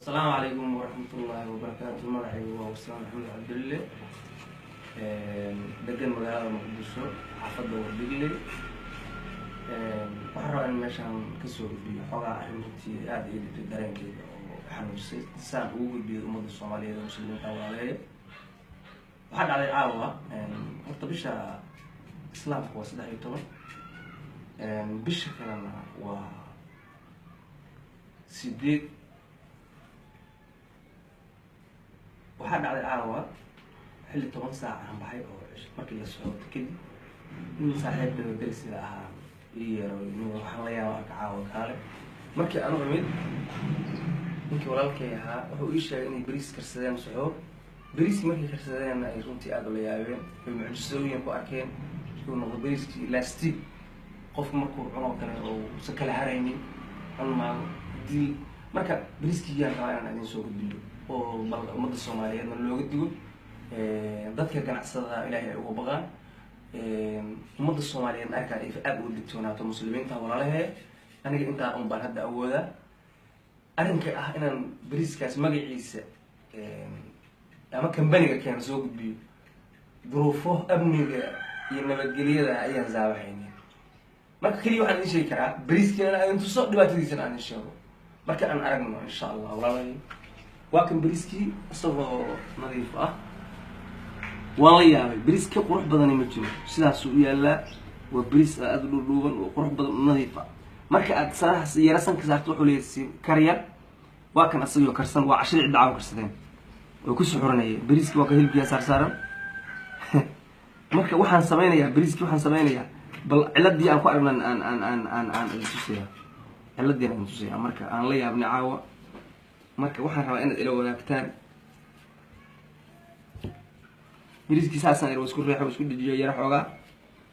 Asalaamu calaykum waraxmatullaahi wabarakaatu. Magacaygu waa Wasaan Maxamed Cabdulle, degan magaalada Muqdisho, xaafadda Wardhigley. Waxaan rabaa in meeshaan kasoo gudbiyo xoogaa arrin runtii aada ii dhibtay dareenkeyga oo xanuujisay, saan ugu gudbiyo ummadda Soomaaliyeed oo Muslimiinta walaaleeya. Waxaa dhacday caawa, horta bisha Islaamka waa 13, bisha kalena waa 8. Waxaa dhacday caawa xilli 10 saac aan baxay oo markii la socota kadib, nin saaxiibkayga derisila ahaa ii yeero, nin waxaan la yaaba arka caawa kaale. Markii aan u imid ninkii walaalkay ahaa, wuxuu ii sheegay inay bariis karsadeen suxuur. Bariiskii markay karsadeenna ay runtii aada ula yaabeen, way mucjisooyin ku arkeen. Uu noqdo bariiskii lastig, qofku markuu cunoo kale oo usan kala haraynin, cun maago dil. Marka bariiskii yaan rabaa inaan idin soo gudbiyo oo bal ummadda Soomaaliyeedna looga digo, dadka ganacsatada Ilaahay ay uga baqaan, ummadda Soomaaliyeedna arkaa ay aada uga digtoonaato, Muslimiinta walaalahee. Aniga intaa un baan hadda awoodaa. Arrinka ah inaan bariiskaas magaciisa ama kambaniga keena soo gudbiyo, duruufo amniga iyo nabadgelyada ayaan saabaxaynin. Marka keliya waxaan idin sheegi karaa bariiskiina aan tuso, dhibaatadiisana aan idin sheego marka aan aragno, insha Allah. Walaalahay, waa kan bariiskii isagoo nadiif ah. Waan la yaabay, bariis ka qurux badani ma jiro, sidaasuu u yaalaa. Waa bariis aada u dhuudhuuban oo qurux badan oo nadiif ah. Marka aad saraha yara sanka saarto, wuxuu leeyahay karyar. Waa kan asagoo karsan, waa cashadii cidda caawa karsadeen oo ku suxuranaya. Bariiski waa ka hilibkiyaa saarsaaran. Marka waxaan samaynayaa bariiski, waxaan samaynayaa bal ciladii aan ku aragnan aan idin tusaya, ciladii aan idin tusaya marka aan la yaabnay caawa. Marka waxaan rabaa inaad ila wadaagtaan bariiskii. Saasaan yar isku reexo, isku dhejiyay yara xoogaa.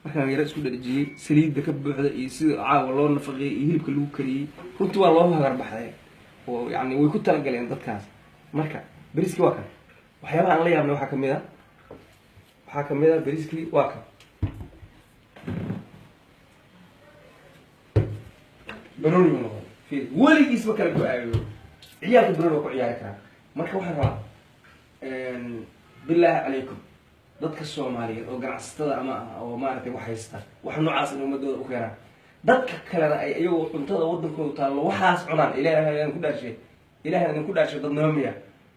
Markaan yaro isku dhejiyey, saliidda ka buuxda iyo sida caawa loo nafaqeeyey iyo hilibka lagu kariyey, runtii waa loo hagar baxday oo yani way ku talagaleen dadkaas. Marka bariiskii waa kan. Waxyaabaha aan la yaabnay waxaa kamid a bariiskii waa kan barooni uu noqday. Fiir, weligiisba kala go-aayo, ciyaalka barooni waa ku ciyaari karaa. Marka waxaan rabaa, bilaahi calaykum, dadka Soomaaliyeed oo ganacsatada ama ah oo maaragtay wax haysta, wax noocaas in ummadooda u keenaan, dadka kalena ay iyagoo cuntada wadankooda taallo waxaas cunaan. Ilaahay aan ku dhaarshay, Ilahay idinku dhaarshay, dadnimo miya?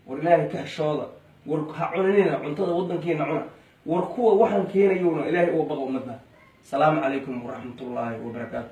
War Ilaahay ka xishooda, war ha cunanina cuntada wadankiina cuna. War kuwa waxaan keenayona Ilaahay uga baqa ummadda. Asalaamu calaykum waraxmatullaahi wabarakaatu.